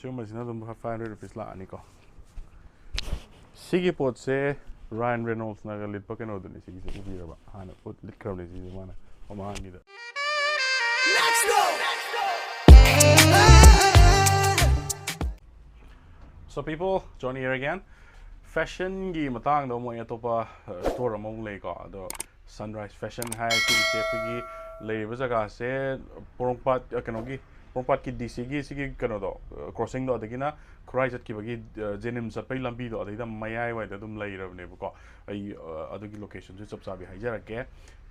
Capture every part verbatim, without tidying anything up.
ꯁꯤꯒꯨꯝꯕꯁꯤꯅ ꯑꯗꯨꯝ five hundred rupees ꯂꯥꯛꯑꯅꯤꯀꯣ꯫ ꯁꯤꯒꯤ ꯄꯣꯠꯁꯦ Ryan Reynolds ꯅꯒ ꯂꯤꯠꯄ ꯀꯩꯅꯣꯗꯨꯅꯤ꯫ ꯁꯤꯒꯤꯁꯦ ꯎꯕꯤꯔꯕ? ꯍꯥꯟꯅ ꯎꯠ ꯂꯤꯠꯈ꯭ꯔꯕꯅꯤ ꯁꯤꯁꯦ ꯃꯥꯅ ꯃꯃꯥꯡꯒꯤꯗ꯫ So people, Johnny here again. Fashion ꯒꯤ ꯃꯇꯥꯡꯗ ꯑꯃꯨꯛ ꯑꯩ ꯑꯇꯣꯞꯄ store ꯑꯃꯃꯨꯛ ꯂꯩꯀꯣ꯫ ꯑꯗꯣ Sunrise Fashion ꯍꯥꯏ ꯁꯤꯒꯤꯁꯦ ꯑꯩꯈꯣꯏꯒꯤ ꯂꯩꯔꯤꯕ ꯖꯒꯥꯁꯦ ꯄꯣꯔꯣꯝꯄꯥꯠ, ꯑ, ꯀꯩꯅꯣꯒꯤ ꯄꯣꯔꯣꯝꯄꯥꯠꯀꯤ D C ꯒꯤ ꯁꯤꯒꯤ ꯀꯩꯅꯣꯗꯣ, ꯑ, crossing ꯗꯣ, ꯑꯗꯒꯤꯅ ꯈꯨꯔꯥꯏ ꯆꯠꯈꯤꯕꯒꯤ, ꯑ, ꯖꯦꯅꯤꯝꯁ ꯆꯠꯄꯒꯤ ꯂꯝꯕꯤꯗꯣ, ꯑꯗꯩꯗ ꯃꯌꯥꯏꯋꯥꯏꯗ ꯑꯗꯨꯝ ꯂꯩꯔꯕꯅꯦꯕꯀꯣ꯫ ꯑꯩ, ꯑ, ꯑꯗꯨꯒꯤ location ꯁꯨ ꯆꯞ ꯆꯥꯕꯤ ꯍꯥꯏꯖꯔꯛꯀꯦ꯫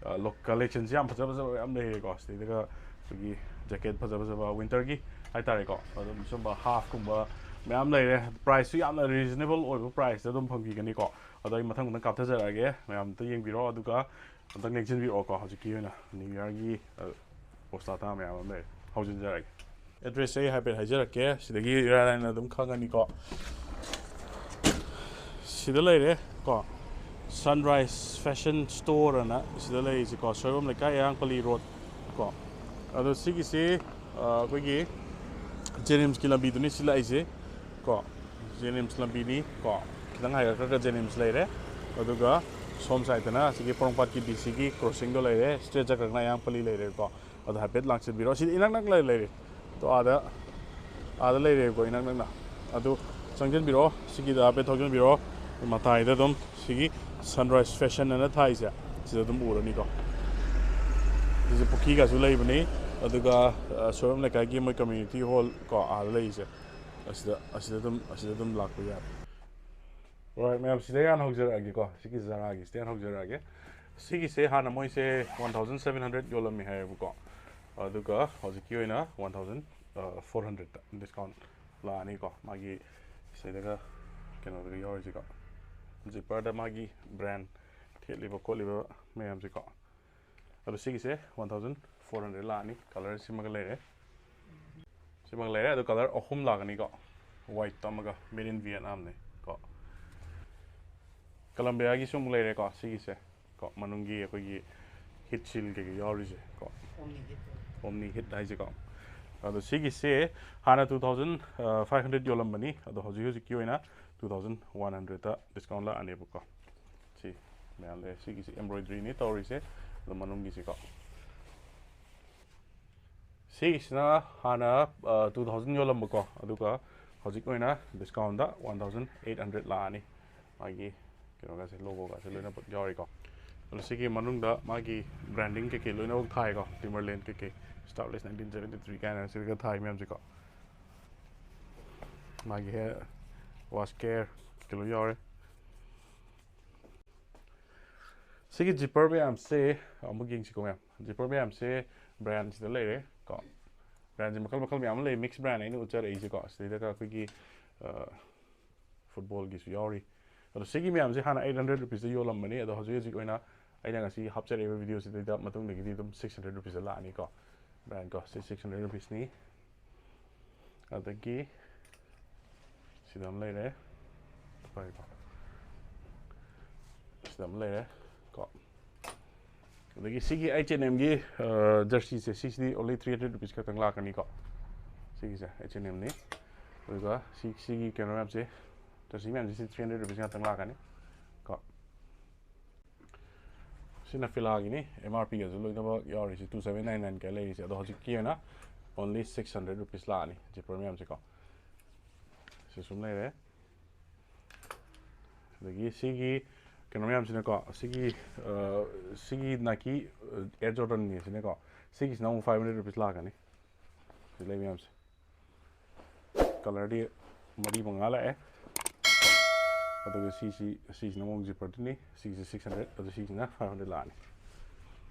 ꯑ, ꯂꯣ-, collection ꯁꯦ ꯌꯥꯝ ꯐꯖ ꯐꯖꯕ ꯌꯥꯝ ꯂꯩꯔꯦꯀꯣ꯫ ꯁꯤꯗꯩꯗꯒ ꯑꯩꯈꯣꯏꯒꯤ jacket ꯐꯖ ꯐꯖꯕ winter ꯒꯤ ꯍꯥꯏꯇꯥꯔꯦꯀꯣ꯫ ꯑꯗꯨꯝ ꯁꯨꯝꯕ half ꯀꯨꯝꯕ ꯃꯌꯥꯝ ꯂꯩꯔꯦ꯫ Price ꯁꯨ ꯌꯥꯝꯅ reasonable ꯑꯣꯏꯕ price ꯇ ꯑꯗꯨꯝ ꯐꯪꯕꯤꯒꯅꯤꯀꯣ꯫ ꯑꯗꯣ ꯑꯩ ꯃꯊꯪ ꯃꯊꯪ ꯀꯥꯞꯊꯖꯔꯛꯑꯒꯦ, ꯃꯌꯥꯝ ꯑꯝꯇ ꯌꯦꯡꯕꯤꯔꯣ꯫ ꯑꯗꯨꯒ ꯑꯝꯇꯪ ꯂꯦꯡꯁꯤꯟꯕꯤꯔꯛꯑꯣꯀꯣ꯫ ꯍꯧꯖꯤꯛꯀꯤ ꯑꯣꯏꯅ New Year ꯒꯤ, ꯑ, ꯄꯣꯁꯇꯥ ꯃꯌꯥꯝ ꯑꯃ ꯂꯩꯔꯦ꯫ ꯍꯧꯖꯤꯟꯖꯔꯒꯦ꯫ Address ꯁꯦ ꯑꯩ ꯍꯥꯏꯐꯦꯠ ꯍꯥꯏꯖꯔꯛꯀꯦ꯫ ꯁꯤꯗꯒꯤ ꯏꯔꯥꯏ ꯂꯥꯏꯅ ꯑꯗꯨꯝ ꯈꯪꯉꯅꯤꯀꯣ꯫ ꯁꯤꯗ ꯂꯩꯔꯦ ꯀꯣ, Sunrise Fashion Store ꯑꯅ ꯁꯤꯗ ꯂꯩꯔꯤꯁꯦꯀꯣ, ꯁꯣꯏꯕꯝ ꯂꯩꯀꯥꯏ, ꯑꯌꯥꯡꯄꯜꯂꯤ road ꯀꯣ꯫ ꯑꯗꯣ ꯁꯤꯒꯤꯁꯤ, ꯑ, ꯑꯩꯈꯣꯏꯒꯤ ꯖꯦꯅꯤꯝꯁꯀꯤ ꯂꯝꯕꯤꯗꯨꯅꯤ ꯁꯤ ꯂꯥꯛꯏꯁꯦ ꯀꯣ꯫ ꯖꯦꯅꯤꯝꯁ ꯂꯝꯕꯤꯅꯤ ꯀꯣ, ꯈꯤꯇꯪ ꯍꯥꯏꯒꯠꯈ꯭ꯔꯒ ꯖꯦꯅꯤꯝꯁ ꯂꯩꯔꯦ꯫ ꯑꯗꯨꯒ ꯁꯣꯝ side ꯇꯅ ꯑꯁꯤꯒꯤ ꯄꯣꯔꯣꯝꯄꯥꯠꯀꯤ D C ꯒꯤ crossing ꯗꯣ ꯂꯩꯔꯦ, straight ꯆꯠꯈ꯭ꯔꯒꯅ ꯑꯌꯥꯡꯄꯜꯂꯤ ꯂꯩꯔꯦꯀꯣ꯫ ꯑꯗꯣ ꯍꯥꯏꯐꯦꯠ ꯂꯥꯛꯁꯤꯟꯕꯤꯔꯣ꯫ ꯁꯤꯗꯤ ꯏꯅꯛ ꯅꯛꯅ ꯂꯩꯔꯦ꯫ ꯇꯣ, ꯑꯥꯗ, ꯑꯥꯗ ꯂꯩꯔꯦꯕꯀꯣ, ꯏꯅꯛ ꯅꯛꯅ꯫ ꯑꯗꯨ ꯆꯪꯁꯤꯟꯕꯤꯔꯣ, ꯁꯤꯒꯤꯗ ꯍꯥꯏꯐꯦꯠ ꯊꯧꯖꯤꯟꯕꯤꯔꯣ꯫ ꯃꯇꯥꯏꯗ ꯑꯗꯨꯝ ꯁꯤꯒꯤ Sunrise Fashion ꯑꯅ ꯊꯥꯏꯁꯦ, ꯁꯤꯗ ꯑꯗꯨꯝ ꯎꯔꯅꯤꯀꯣ꯫ ꯁꯤꯁꯦ ꯄꯨꯈ꯭ꯔꯤꯒꯁꯨ ꯂꯩꯕꯅꯤ꯫ ꯑꯗꯨꯒ, ꯑ, ꯁꯣꯏꯕꯝ ꯂꯩꯀꯥꯏꯒꯤ ꯃꯣꯏ community hall ꯀꯣ, ꯑꯥꯗ ꯂꯩꯔꯤꯁꯦ, ꯑꯁꯤꯗ, ꯑꯁꯤꯗ ꯑꯗꯨꯝ, ꯑꯁꯤꯗ ꯑꯗꯨꯝ ꯂꯥꯛꯄ ꯌꯥꯔꯦ꯫ Alright, ꯃꯌꯥꯝ, ꯁꯤꯗ ꯍꯥꯟꯅ ꯍꯧꯖꯔꯛꯑꯒꯦꯀꯣ꯫ ꯁꯤꯒꯤ Zara ꯒꯤ stand ꯍꯧꯖꯔꯛꯑꯒꯦ꯫ ꯁꯤꯒꯤꯁꯦ ꯍꯥꯟꯅ ꯃꯣꯏꯁꯦ one thousand seven hundred ꯌꯣꯜꯂꯝꯃꯤ ꯍꯥꯏꯌꯦꯕꯀꯣ, ꯑꯗꯨꯒ ꯍꯧꯖꯤꯛꯀꯤ ꯑꯣꯏꯅ one thousand four hundred ꯗ discount ꯂꯥꯛꯑꯅꯤꯀꯣ꯫ ꯃꯥꯒꯤ ꯁꯤꯗꯒ ꯀꯩꯅꯣꯗꯒ ꯌꯥꯎꯔꯤꯁꯤꯀꯣ, zipper ꯗ ꯃꯥꯒꯤ brand ꯊꯦꯠꯂꯤꯕ ꯈꯣꯠꯂꯤꯕ ꯃꯌꯥꯝꯁꯦꯀꯣ꯫ ꯑꯗꯣ ꯁꯤꯒꯤꯁꯦ one thousand four hundred ꯂꯥꯛꯑꯅꯤ꯫ Colour ꯁꯤꯃꯒ ꯂꯩꯔꯦ, ꯁꯤꯃꯒ ꯂꯩꯔꯦ꯫ ꯑꯗꯣ colour ꯑꯍꯨꯝ ꯂꯥꯛꯀꯅꯤꯀꯣ, white ꯇꯣ ꯑꯃꯒ, made in Vietnam ꯅꯦ ꯀꯣ꯫ Columbia ꯒꯤꯁꯨ ꯑꯃꯨꯛ ꯂꯩꯔꯦꯀꯣ, ꯁꯤꯒꯤꯁꯦ ꯀꯣ, ꯃꯅꯨꯡꯒꯤ ꯑꯩꯈꯣꯏꯒꯤ heat shield ꯀꯩꯀꯩ ꯌꯥꯎꯔꯤꯁꯦ ꯀꯣ, Omni Heat ꯍꯥꯏꯁꯦꯀꯣ꯫ ꯑꯗꯣ ꯁꯤꯒꯤꯁꯦ ꯍꯥꯟꯅ ꯇꯨ ꯊꯥꯎꯖꯟ ꯐꯥꯏꯚ ꯍꯟꯗ꯭ꯔꯦꯗ ꯌꯣꯜꯂꯝꯕꯅꯤ, ꯑꯗꯣ ꯍꯧꯖꯤꯛ ꯍꯧꯖꯤꯛꯀꯤ ꯑꯣꯏꯅ ꯇꯨ ꯊꯥꯎꯖꯟ ꯋꯥꯟ ꯍꯟꯗ꯭ꯔꯦꯗꯇ ꯗꯤꯁꯀꯥꯎꯟ ꯂꯥꯛꯑꯅꯦꯕꯀꯣ꯫ ꯁꯤ ꯃꯌꯥꯝ ꯂꯩ꯫ ꯁꯤꯒꯤꯁꯤ ꯑꯦꯝꯕ꯭ꯔꯣꯏꯗ꯭ꯔꯤꯅꯤ ꯇꯧꯔꯤꯁꯦ꯫ ꯑꯗꯣ ꯃꯅꯨꯡꯒꯤꯁꯤꯀꯣ, ꯁꯤꯒꯤꯁꯤꯅ ꯍꯥꯟꯅ ꯇꯨ ꯊꯥꯎꯖꯟ ꯌꯣꯜꯂꯝꯕꯀꯣ, ꯑꯗꯨꯒ ꯍꯧꯖꯤꯛ ꯑꯣꯏꯅ discount one thousand eight hundred ꯂꯥꯛꯑꯅꯤ꯫ ꯃꯥꯒꯤ ꯀꯩꯅꯣꯒꯁꯦ, ꯂꯣꯒꯣꯒꯁꯦ ꯂꯣꯏꯅꯃꯛ ꯌꯥꯎꯔꯤꯀꯣ꯫ ꯑꯗꯣ ꯁꯤꯒꯤ ꯃꯅꯨꯡꯗ ꯃꯥꯒꯤ ꯕ꯭ꯔꯥꯟꯗꯤꯡ ꯀꯩꯀꯩ ꯂꯣꯏꯅꯃꯛ ꯊꯥꯏꯀꯣ꯫ ꯇꯤꯝꯕꯔꯂꯦꯟ ꯀꯩꯀꯩ, ꯁ꯭ꯇꯥꯔꯂꯦꯁ ꯅꯥꯏꯟꯇꯤꯟ ꯁꯚꯦꯟꯇꯤ ꯊ꯭ꯔꯤ ꯀꯥꯏꯅ ꯁꯤꯒ ꯊꯥꯏ ꯃꯌꯥꯝꯁꯦꯀꯣ꯫ ꯃꯥꯒꯤ ꯍꯦ ꯋꯥꯁ ꯀꯦꯌꯔ ꯀꯩꯀꯩ ꯂꯣꯏ ꯌꯥꯎꯔꯦ꯫ ꯁꯤꯒꯤ ꯖꯤꯞꯄꯔ ꯃꯌꯥꯝꯁꯦ ꯑꯃꯨꯛ ꯌꯦꯡꯁꯤꯀꯣ ꯃꯌꯥꯝ꯫ ꯖꯤꯞꯄꯔ ꯃꯌꯥꯝꯁꯦ ꯕ꯭ꯔꯥꯟꯁꯤꯗ ꯂꯩꯔꯦ ꯀꯣ꯫ ꯕ꯭ꯔꯥꯟꯁꯦ ꯃꯈꯜ ꯃꯈꯜ ꯃꯌꯥꯝ ꯑꯃ ꯂꯩ, ꯃꯤꯛꯁ ꯕ꯭ꯔꯥꯟ ꯑꯩꯅ ꯎꯠꯆꯔꯛꯏꯁꯦꯀꯣ꯫ ꯁꯤꯗꯩꯗꯒ ꯑꯩꯈꯣꯏꯒꯤ ꯐꯨꯠꯕꯣꯜꯒꯤꯁꯨ ꯌꯥꯎꯔꯤ꯫ ꯑꯗꯣ ꯁꯤꯒꯤ ꯃꯌꯥꯝꯁꯦ ꯍꯥꯟꯅ ꯑꯩꯠ ꯍꯟꯗ꯭ꯔꯦꯗ ꯔꯨꯄꯤꯁꯇ ꯌꯣꯜꯂꯝꯕꯅꯤ, ꯑꯗꯣ ꯍꯧꯖꯤꯛ ꯍꯧꯖꯤꯛ ꯑꯣꯏꯅ ꯑꯩꯅ ꯉꯁꯤ ꯍꯥꯞꯆꯔꯛꯏꯕ ꯚꯤꯗꯤꯑꯣꯁꯤꯗꯩꯗ ꯃꯇꯨꯡꯗꯒꯤꯗꯤ ꯑꯗꯨꯝ ꯁꯤꯛꯁ ꯍꯟꯗ꯭ꯔꯦꯗ ꯔꯨꯄꯤꯁꯇ ꯂꯥꯛꯑꯅꯤꯀꯣ꯫ ꯕ꯭ꯔꯥꯟ ꯀꯣ, ꯁꯤ ꯁꯤꯛꯁ ꯍꯟꯗ꯭ꯔꯦꯗ ꯔꯨꯄꯤꯁꯅꯤ꯫ ꯑꯗꯒꯤ ꯁꯤꯗ ꯑꯃ ꯂꯩꯔꯦ꯫ ꯐꯔꯦꯀꯣ꯫ ꯁꯤꯗ ꯑꯃ ꯂꯩꯔꯦ ꯀꯣ꯫ ꯑꯗꯒꯤ ꯁꯤꯒꯤ ꯑꯩꯆ ꯑꯦꯟ ꯑꯦꯝꯒꯤ ꯖꯔꯁꯤꯁꯦ, ꯁꯤꯁꯤꯗꯤ ꯑꯣꯟꯂꯤ ꯊ꯭ꯔꯤ ꯍꯟꯗ꯭ꯔꯦꯗ ꯔꯨꯄꯤꯁ ꯈꯛꯇꯪ ꯂꯥꯛꯀꯅꯤꯀꯣ꯫ ꯁꯤꯒꯤꯁꯦ ꯑꯩꯆ ꯑꯦꯟ ꯑꯦꯝꯅꯤ꯫ ꯑꯗꯨꯒ ꯁꯤ, ꯁꯤꯒꯤ ꯀꯩꯅꯣ ꯃꯌꯥꯝꯁꯦ, ꯖꯔꯁꯤ ꯃꯌꯥꯝꯁꯦ ꯁꯤ ꯊ꯭ꯔꯤ ꯍꯟꯗ꯭ꯔꯦꯗ ꯔꯨꯄꯤꯁ ꯉꯥꯛꯇꯪ ꯂꯥꯛꯀꯅꯤ ꯀꯣ꯫ ꯁꯤꯅ ꯐꯤꯂꯥꯒꯤꯅꯤ, ꯑꯦꯝ ꯑꯥꯔ ꯄꯤꯒꯁꯨ ꯂꯣꯏꯅꯃꯛ ꯌꯥꯎꯔꯤꯁꯦ, ꯇꯨ ꯁꯚꯦꯟ ꯅꯥꯏꯟ ꯅꯥꯏꯟ ꯀꯌꯥ ꯂꯩꯔꯤꯁꯦ, ꯑꯗꯣ ꯍꯧꯖꯤꯛꯀꯤ ꯑꯣꯏꯅ ꯑꯣꯟꯂꯤ ꯁꯤꯛꯁ ꯍꯟꯗ꯭ꯔꯦꯗ ꯔꯨꯄꯤꯁ ꯂꯥꯛꯑꯅꯤ ꯖꯤꯞꯄꯔ ꯃꯌꯥꯝꯁꯦꯀꯣ꯫ ꯁꯤ ꯁꯨꯝ ꯂꯩꯔꯦ꯫ ꯑꯗꯒꯤ ꯁꯤꯒꯤ ꯀꯩꯅꯣ ꯃꯌꯥꯝꯁꯤꯅꯀꯣ, ꯁꯤꯒꯤ ꯑ, ꯁꯤꯒꯤ ꯅꯥꯏꯀꯤ ꯑꯦꯌꯔ ꯖꯣꯔꯗꯟꯅꯤ ꯁꯤꯅꯀꯣ, ꯁꯤꯒꯤꯁꯤꯅ ꯑꯃꯨꯛ ꯐꯥꯏꯚ ꯍꯟꯗ꯭ꯔꯦꯗ ꯔꯨꯄꯤꯁ ꯂꯥꯛꯀꯅꯤ꯫ ꯁꯤ ꯂꯩ ꯃꯌꯥꯝꯁꯦ꯫ ꯀꯂꯔꯗꯤ ꯃꯔꯤ ꯃꯉꯥ ꯂꯥꯛꯑꯦ꯫ ꯑꯗꯨꯒ ꯁꯤꯁꯤ, ꯁꯤꯁꯤꯅ ꯑꯃꯨꯛ ꯖꯤꯞꯄꯔꯗꯨꯅꯤ꯫ ꯁꯤꯒꯤꯁꯤ ꯁꯤꯛꯁ ꯍꯟꯗ꯭ꯔꯦꯗ, ꯑꯗꯨ ꯁꯤꯒꯤꯁꯤꯅ ꯐꯥꯏꯚ ꯍꯟꯗ꯭ꯔꯦꯗ ꯂꯥꯛꯑꯅꯤ꯫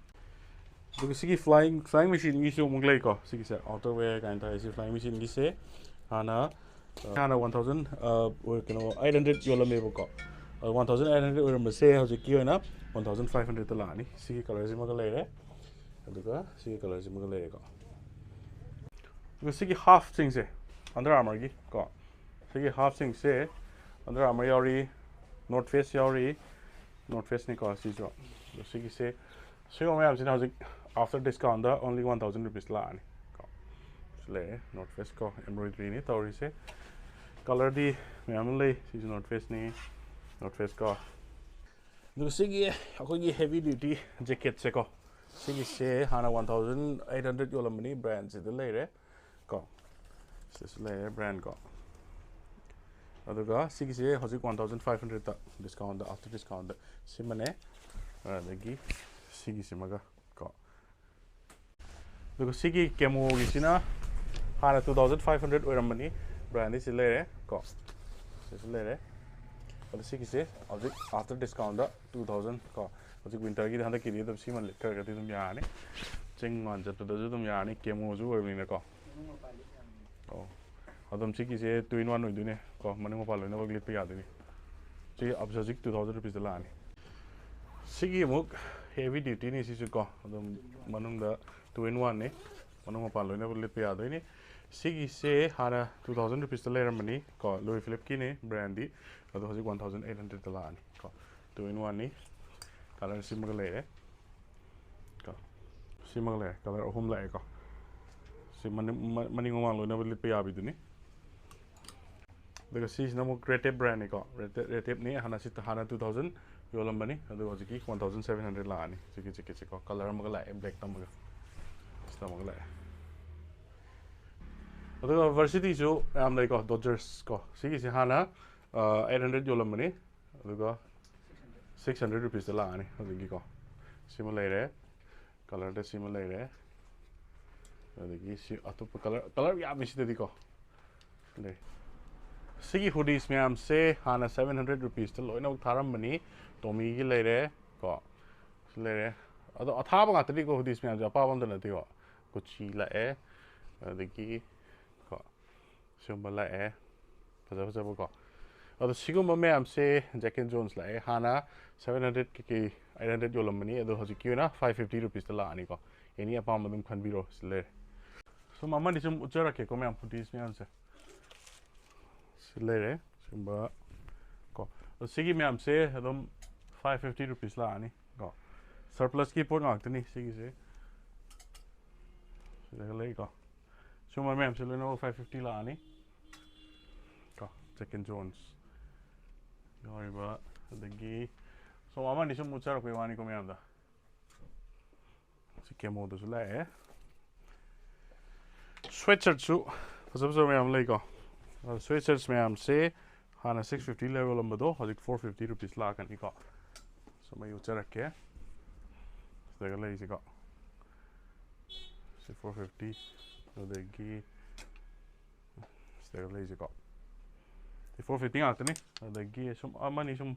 ꯑꯗꯨꯒ ꯁꯤꯒꯤ ꯐ꯭ꯂꯥꯏꯡ, ꯐ꯭ꯂꯥꯏꯡ ꯃꯦꯆꯤꯟꯒꯤꯁꯨ ꯑꯃꯨꯛ ꯂꯩꯀꯣ꯫ ꯁꯤꯒꯤꯁꯦ ꯑꯥꯎꯇꯔ ꯋꯦꯌꯔ ꯀꯥꯏꯅ ꯊꯥꯏ꯫ ꯁꯤ ꯐ꯭ꯂꯥꯏꯡ ꯃꯦꯆꯤꯟꯒꯤꯁꯦ ꯍꯥꯟꯅ, ꯍꯥꯟꯅ ꯋꯥꯟ ꯊꯥꯎꯖꯟ, ꯑ, ꯑꯣꯏ-, ꯀꯩꯅꯣ, ꯑꯩꯠ ꯍꯟꯗ꯭ꯔꯦꯗ ꯌꯣꯜꯂꯝꯃꯦꯕꯀꯣ꯫ ꯑꯗꯣ ꯋꯥꯟ ꯊꯥꯎꯖꯟ ꯑꯩꯠ ꯍꯟꯗ꯭ꯔꯦꯗ ꯑꯣꯏꯔꯝꯕꯁꯦ ꯍꯧꯖꯤꯛꯀꯤ ꯑꯣꯏꯅ ꯋꯥꯟ ꯊꯥꯎꯖꯟ ꯐꯥꯏꯚ ꯍꯟꯗ꯭ꯔꯦꯗꯇ ꯂꯥꯛꯑꯅꯤ꯫ ꯁꯤꯒꯤ ꯀꯂꯔꯁꯤꯃꯒ ꯂꯩꯔꯦ, ꯑꯗꯨꯒ ꯁꯤꯒꯤ ꯀꯂꯔꯁꯤꯃꯒ ꯂꯩꯔꯦꯀꯣ꯫ ꯑꯗꯨꯒ ꯁꯤꯒꯤ ꯍꯥꯐꯁꯤꯡꯁꯦ, ꯑꯟꯗꯔ ꯑꯥꯔꯃꯔꯒꯤ ꯀꯣ, ꯁꯤꯒꯤ ꯍꯥꯐꯁꯤꯡꯁꯦ ꯑꯟꯗꯔ ꯑꯥꯔꯃꯔ ꯌꯥꯎꯔꯤ, ꯅꯣꯔꯠ ꯐꯦꯁ ꯌꯥꯎꯔꯤ, ꯅꯣꯔꯠ ꯐꯦꯁꯅꯤꯀꯣ ꯁꯤꯁꯨ꯫ ꯑꯗꯣ ꯁꯤꯒꯤꯁꯦ, ꯁꯤꯒꯨꯝꯕ ꯃꯌꯥꯝꯁꯤꯅ ꯍꯧꯖꯤꯛ after discountꯗ only one thousand rupees ꯂꯥꯛꯑꯅꯤ ꯀꯣ꯫ ꯂꯩꯔꯦ꯫ North Face ꯀꯣ, embroidery ꯅꯤ ꯇꯧꯔꯤꯁꯦ꯫ Colour ꯗꯤ ꯃꯌꯥꯝ ꯑꯃ ꯂꯩ꯫ ꯁꯤꯁꯨ North Face ꯅꯤ, North Face ꯀꯣ꯫ ꯑꯗꯨꯒ ꯁꯤꯒꯤ ꯑꯩꯈꯣꯏꯒꯤ heavy duty jacket ꯁꯦ ꯀꯣ, ꯁꯤꯒꯤꯁꯦ ꯍꯥꯟꯅ one thousand eight hundred ꯌꯣꯜꯂꯝꯕꯅꯤ, brand ꯁꯤꯗ ꯂꯩꯔꯦ ꯀꯣ꯫ ꯁꯤꯁꯨ ꯂꯩꯔꯦ brand ꯀꯣ꯫ ꯑꯗꯨꯒ ꯁꯤꯒꯤꯁꯦ ꯍꯧꯖꯤꯛ one thousand five hundred ꯗ discount ꯗ, after discount ꯗ ꯁꯤꯃꯅꯦ꯫ ꯑꯗꯒꯤ ꯁꯤꯒꯤꯁꯤꯃꯒ ꯀꯣ꯫ ꯑꯗꯨꯒ ꯁꯤꯒꯤ ꯀꯦꯃꯣꯒꯤꯁꯤꯅ ꯍꯥꯟꯅ two thousand five hundred ꯑꯣꯏꯔꯝꯕꯅꯤ, brand ꯗꯤ ꯁꯤ ꯂꯩꯔꯦ ꯀꯣ꯫ ꯁꯤꯁꯨ ꯂꯩꯔꯦ꯫ ꯑꯗꯣ ꯁꯤꯒꯤꯁꯦ ꯍꯧꯖꯤꯛ after discount ꯗ two thousand ꯀꯣ꯫ ꯍꯧꯖꯤꯛ winter ꯒꯤꯗꯤ, ꯍꯟꯗꯛꯀꯤꯗꯤ ꯑꯗꯨꯝ ꯁꯤꯃ ꯂꯤꯠꯈ꯭ꯔꯒꯗꯤ ꯑꯗꯨꯝ ꯌꯥꯔꯅꯤ꯫ ꯆꯤꯡ ꯃꯥꯟ ꯆꯠꯄꯗꯁꯨ ꯑꯗꯨꯝ ꯌꯥꯔꯅꯤ, ꯀꯦꯃꯣꯁꯨ ꯑꯣꯏꯕꯅꯤꯅꯀꯣ꯫ ꯑꯣ, ꯑꯗꯨꯝ ꯁꯤꯒꯤꯁꯦ two in one ꯑꯣꯏꯗꯣꯏꯅꯦ ꯀꯣ, ꯃꯅꯤꯡ ꯃꯄꯥꯟ ꯂꯣꯏꯅꯃꯛ ꯂꯤꯠꯄ ꯌꯥꯗꯣꯏꯅꯤ꯫ ꯁꯤ ꯍꯧꯖꯤꯛ two thousand rupees ꯗ ꯂꯥꯛꯑꯅꯤ꯫ ꯁꯤꯒꯤ ꯑꯃꯨꯛ heavy duty ꯅꯤ ꯁꯤꯁꯨ ꯀꯣ, ꯑꯗꯨꯝ ꯃꯅꯨꯡꯗ two in one ꯅꯤ, ꯃꯅꯨꯡ ꯃꯄꯥꯟ ꯂꯣꯏꯅꯃꯛ ꯂꯤꯠꯄ ꯌꯥꯗꯣꯏꯅꯤ꯫ ꯁꯤꯒꯤꯁꯦ ꯍꯥꯟꯅ two thousand rupees ꯇ ꯂꯩꯔꯝꯕꯅꯤ ꯀꯣ, Louis Philippe ꯀꯤꯅꯤ brand ꯗꯤ, ꯑꯗꯣ ꯍꯧꯖꯤꯛ one thousand eight hundred ꯇ ꯂꯥꯛꯑꯅꯤ ꯀꯣ꯫ Two in one ꯅꯤ, colour ꯁꯤꯃꯒ ꯂꯩꯔꯦ ꯀꯣ꯫ ꯁꯤꯃꯒ ꯂꯩꯔꯦ, colour ꯑꯍꯨꯝ ꯂꯥꯛꯑꯦꯀꯣ꯫ ꯁꯤ ꯃꯅꯤꯡ, ꯃ-, ꯃꯅꯤꯡ ꯃꯃꯥꯡ ꯂꯣꯏꯅꯕ ꯂꯤꯠꯄ ꯌꯥꯕꯤꯗꯨꯅꯤ꯫ ꯑꯗꯨꯒ ꯁꯤꯁꯤꯅ ꯑꯃꯨꯛ Creative brand ꯅꯤꯀꯣ, Creative, Creative ꯅꯤ꯫ ꯍꯥꯟꯅ ꯁꯤ, ꯍꯥꯟꯅ two thousand ꯌꯣꯜꯂꯝꯕꯅꯤ, ꯑꯗꯨꯒ ꯍꯧꯖꯤꯛꯀꯤ one thousand seven hundred ꯂꯥꯛꯑꯅꯤ꯫ ꯁꯤꯒꯤ jacket ꯁꯤꯀꯣ, colour ꯑꯃꯒ ꯂꯥꯛꯑꯦ, black ꯑꯃꯒ, ꯁꯤꯗ ꯑꯃꯒ ꯂꯥꯛꯑꯦ꯫ ꯑꯗꯨꯒ Varsity ꯁꯨ ꯌꯥꯝ ꯂꯩꯀꯣ, Dodgers ꯀꯣ꯫ ꯁꯤꯒꯤꯁꯤ ꯍꯥꯟꯅ eight hundred ꯌꯣꯜꯂꯝꯕꯅꯤ, ꯑꯗꯨꯒ six hundred rupees ꯇ ꯂꯥꯛꯑꯅꯤ ꯍꯧꯖꯤꯛꯀꯤꯀꯣ꯫ ꯁꯤꯃ ꯂꯩꯔꯦ, colour ꯗ ꯁꯤꯃ ꯂꯩꯔꯦ, ꯑꯗꯒꯤ ꯁꯤ ꯑꯇꯣꯞꯄ colour, colour ꯌꯥꯝꯃꯤ ꯁꯤꯗꯗꯤꯀꯣ꯫ ꯑꯗꯩ ꯁꯤꯒꯤ hoodies ꯃꯌꯥꯝꯁꯦ ꯍꯥꯟꯅ seven hundred rupees ꯇ ꯂꯣꯏꯅꯃꯛ ꯊꯥꯔꯝꯕꯅꯤ꯫ Tommy ꯒꯤ ꯂꯩꯔꯦ ꯀꯣ, ꯁꯤ ꯂꯩꯔꯦ꯫ ꯑꯗꯣ ꯑꯊꯥꯕ ꯉꯥꯛꯇꯅꯤꯀꯣ, hoodies ꯃꯌꯥꯝꯁꯦ ꯑꯄꯥꯕ ꯑꯝꯇ ꯅꯠꯇꯦꯀꯣ꯫ Gucci ꯂꯥꯛꯑꯦ, ꯑꯗꯒꯤ ꯀꯣ, ꯁꯤꯒꯨꯝꯕ ꯂꯥꯛꯑꯦ, ꯐꯖ ꯐꯖꯕꯀꯣ꯫ ꯑꯗꯣ ꯁꯤꯒꯨꯝꯕ ꯃꯌꯥꯝꯁꯦ Jack and Jones ꯂꯥꯛꯑꯦ꯫ ꯍꯥꯟꯅ seven hundred ꯀꯩꯀꯩ eight hundred ꯌꯣꯜꯂꯝꯕꯅꯤ, ꯑꯗꯣ ꯍꯧꯖꯤꯛꯀꯤ ꯑꯣꯏꯅ five fifty rupees ꯇ ꯂꯥꯛꯑꯅꯤꯀꯣ꯫ Any ꯑꯄꯥꯝꯕ ꯑꯗꯨꯝ ꯈꯟꯕꯤꯔꯣ꯫ ꯁꯤ ꯂꯩꯔꯦ꯫ ꯁꯨꯝ ꯑꯃꯅꯤ ꯁꯨꯝ ꯎꯠꯆꯔꯛꯀꯦꯀꯣ ꯃꯌꯥꯝ, hoodies ꯃꯌꯥꯝꯁꯦ꯫ ꯁꯤ ꯂꯩꯔꯦ ꯁꯤꯒꯨꯝꯕ ꯀꯣ꯫ ꯑꯗꯣ ꯁꯤꯒꯤ ꯃꯌꯥꯝꯁꯦ ꯑꯗꯨꯝ five fifty rupees ꯂꯥꯛꯑꯅꯤ ꯀꯣ꯫ Surplus ꯀꯤ ꯄꯣꯠ ꯉꯥꯛꯇꯅꯤ ꯁꯤꯒꯤꯁꯦ꯫ ꯁꯤꯗꯒ ꯂꯩꯀꯣ꯫ ꯁꯨꯝꯕ ꯃꯌꯥꯝꯁꯦ ꯂꯣꯏꯅꯃꯛ five fifty ꯂꯥꯛꯑꯅꯤ ꯀꯣ꯫ Jack and Jones ꯌꯥꯎꯔꯤꯕ, ꯑꯗꯒꯤ ꯁꯣꯝ ꯑꯃꯅꯤ ꯁꯨꯝ ꯎꯠꯆꯔꯛꯄꯩ ꯋꯥꯅꯤꯀꯣ ꯃꯌꯥꯝꯗ꯫ ꯁꯤ ꯀꯦꯃꯣꯗꯁꯨ ꯂꯥꯛꯑꯦ꯫ Sweatshirtꯁꯨ ꯐꯖ ꯐꯖꯕ ꯃꯌꯥꯝ ꯂꯩꯀꯣ꯫ ꯑꯗꯣ sweatshirts ꯃꯌꯥꯝꯁꯦ ꯍꯥꯟꯅ six fifty ꯂꯩꯔꯣꯜꯂꯝꯕꯗꯣ ꯍꯧꯖꯤꯛ four fifty rupees ꯂꯥꯛꯀꯅꯤꯀꯣ꯫ ꯁꯨꯝ ꯑꯩ ꯎꯠꯆꯔꯛꯀꯦ꯫ ꯁꯤꯗꯒ ꯂꯩꯔꯤꯁꯤꯀꯣ꯫ ꯁꯤ four fifty, ꯑꯗꯒꯤ ꯁꯤꯗꯒ ꯂꯩꯔꯤꯁꯤꯀꯣ꯫ ꯁꯤ four fifty ꯉꯥꯛꯇꯅꯤ꯫ ꯑꯗꯒꯤ ꯁꯨꯝ ꯑꯃꯅꯤ ꯁꯨꯝ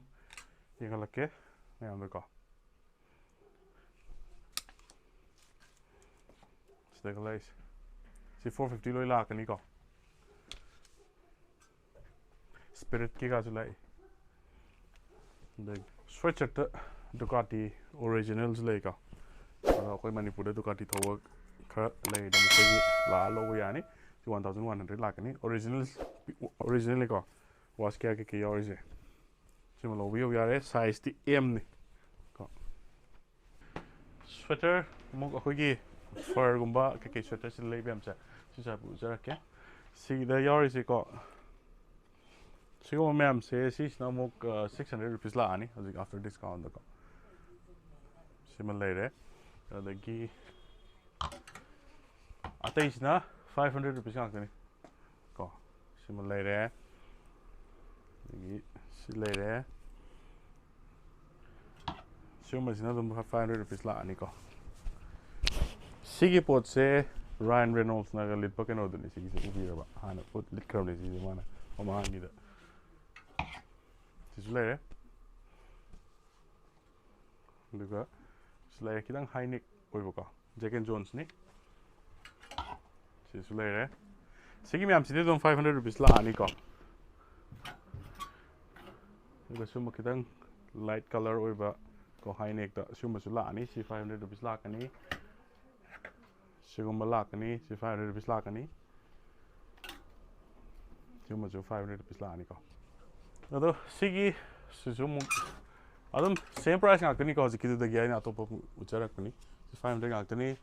ꯌꯦꯡꯍꯜꯂꯛꯀꯦ ꯃꯌꯥꯝꯗꯀꯣ꯫ ꯁꯤꯗꯒ ꯂꯩꯔꯤꯁꯦ꯫ ꯁꯤ four fifty ꯂꯣꯏ ꯂꯥꯛꯀꯅꯤꯀꯣ꯫ Spirit ꯀꯩꯀꯥꯁꯨ ꯂꯥꯛꯏ꯫ ꯑꯗꯒꯤ sweatshirtꯇ Ducati originalꯁꯨ ꯂꯩꯀꯣ꯫ ꯑꯗꯣ ꯑꯩꯈꯣꯏ ꯃꯅꯤꯄꯨꯔꯗ Ducati ꯊꯧꯕ ꯈꯔ ꯂꯩꯔꯦ, ꯃꯈꯣꯏꯒꯤ ꯂꯥꯛꯑ ꯂꯧꯕ ꯌꯥꯅꯤ꯫ ꯁꯤ one thousand one hundred ꯂꯥꯛꯀꯅꯤ꯫ Original, originalꯅꯤꯀꯣ꯫ Watch ꯀꯌꯥ ꯀꯩꯀꯩ ꯌꯥꯎꯔꯤꯁꯦ꯫ ꯁꯤꯃ ꯂꯧꯕꯤꯌꯨ ꯌꯥꯔꯦ꯫ Sizeꯇꯤ Mꯅꯤ ꯀꯣ꯫ Sweater ꯑꯃꯨꯛ ꯑꯩꯈꯣꯏꯒꯤ furꯒꯨꯝꯕ ꯀꯩꯀꯩ sweaterꯁꯤ ꯂꯩꯕ ꯌꯥꯝꯁꯦ ꯁꯤꯁꯦ ꯍꯥꯏꯐꯦꯠ ꯎꯠꯆꯔꯛꯀꯦ꯫ ꯁꯤꯗ ꯌꯥꯎꯔꯤꯁꯦꯀꯣ꯫ ꯁꯤꯒꯨꯝꯕ ꯃꯌꯥꯝꯁꯦ ꯁꯤꯁꯤꯅ ꯑꯃꯨꯛ six hundred rupees ꯂꯥꯛꯑꯅꯤ ꯍꯧꯖꯤꯛ after discountꯗꯀꯣ꯫ ꯁꯤꯃ ꯂꯩꯔꯦ꯫ ꯑꯗꯒꯤ ꯑꯇꯩꯁꯤꯅ five hundred rupees ꯉꯥꯛꯇꯅꯤ ꯀꯣ꯫ ꯁꯤꯃ ꯂꯩꯔꯦ꯫ ꯑꯗꯒꯤ ꯁꯤ ꯂꯩꯔꯦ꯫ ꯁꯤꯒꯨꯝꯕꯁꯤꯅ ꯑꯗꯨꯝ five hundred rupees ꯂꯥꯛꯑꯅꯤꯀꯣ꯫ ꯁꯤꯒꯤ ꯄꯣꯠꯁꯦ Ryan Reynoldsꯅꯒ ꯂꯤꯠꯄ ꯀꯩꯅꯣꯗꯨꯅꯤ꯫ ꯁꯤꯒꯤꯁꯦ ꯎꯕꯤꯔꯕ? ꯍꯥꯟꯅ ꯎꯠ-, ꯂꯤꯠꯈ꯭ꯔꯕꯅꯤ ꯁꯤꯁꯦ ꯃꯥꯅ ꯃꯃꯥꯡꯒꯤꯗ꯫ ꯁꯤꯁꯨ ꯂꯩꯔꯦ꯫ ꯑꯗꯨꯒ ꯁꯤ ꯂꯩꯔꯦ, ꯈꯤꯇꯪ high neck ꯑꯣꯏꯕꯀꯣ, Jack and Jonesꯅꯤ꯫ ꯁꯤꯁꯨ ꯂꯩꯔꯦ꯫ ꯁꯤꯒꯤ ꯃꯌꯥꯝꯁꯤꯗꯤ ꯑꯗꯨꯝ five hundred rupees ꯂꯥꯛꯑꯅꯤꯀꯣ꯫ ꯑꯗꯨꯒ ꯁꯨꯝꯕ ꯈꯤꯇꯪ light colour ꯑꯣꯏꯕ ꯀꯣ, high neckꯇ ꯁꯤꯒꯨꯝꯕꯁꯨ ꯂꯥꯛꯑꯅꯤ꯫ ꯁꯤ five hundred rupees ꯂꯥꯛꯀꯅꯤ꯫ ꯁꯤꯒꯨꯝꯕ ꯂꯥꯛꯀꯅꯤ꯫ ꯁꯤ five hundred rupees ꯂꯥꯛꯀꯅꯤ꯫ ꯁꯤꯒꯨꯝꯕꯁꯨ five hundred rupees ꯂꯥꯛꯑꯅꯤꯀꯣ꯫ ꯑꯗꯣ ꯁꯤꯒꯤ ꯁꯤꯁꯨ ꯑꯃꯨꯛ ꯑꯗꯨꯝ same price ꯉꯥꯛꯇꯅꯤꯀꯣ꯫ ꯍꯧꯖꯤꯛꯀꯤꯗꯨꯗꯒꯤ ꯑꯩꯅ ꯑꯇꯣꯞꯄ ꯑꯃꯨꯛ ꯎꯠꯆꯔꯛꯄꯅꯤ꯫ ꯁꯤ five hundred ꯉꯥꯛꯇꯅꯤ꯫